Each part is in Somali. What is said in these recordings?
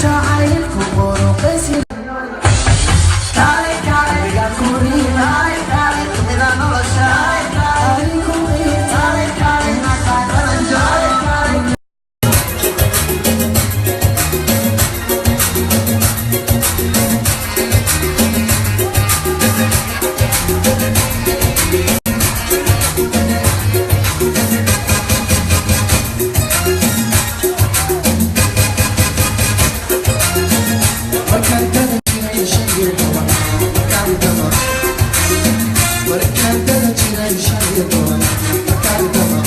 Jacaylku quruqaysi, qalbiga ku riima nolosha adigu qiirta. Markaan dada jiray 15, markaan dama, markaan dada jiray 15, markaan dama,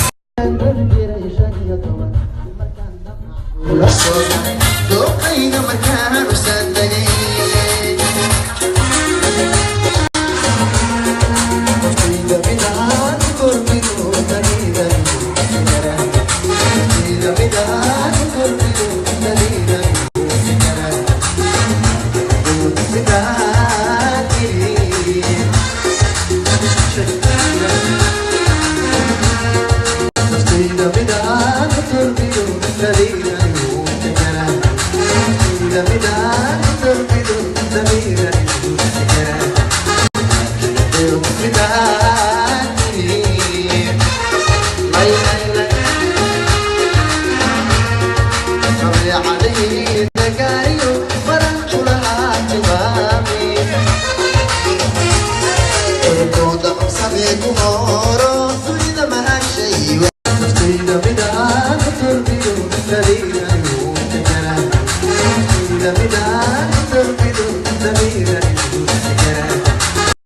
dada jiray 15, markaan dama la soo dooqayga, markaan u saadagay naftayda midaan kormido daliida, naftayda midaan kormido daliida. Naftayda midaan kormido daliida, naftayda midaan.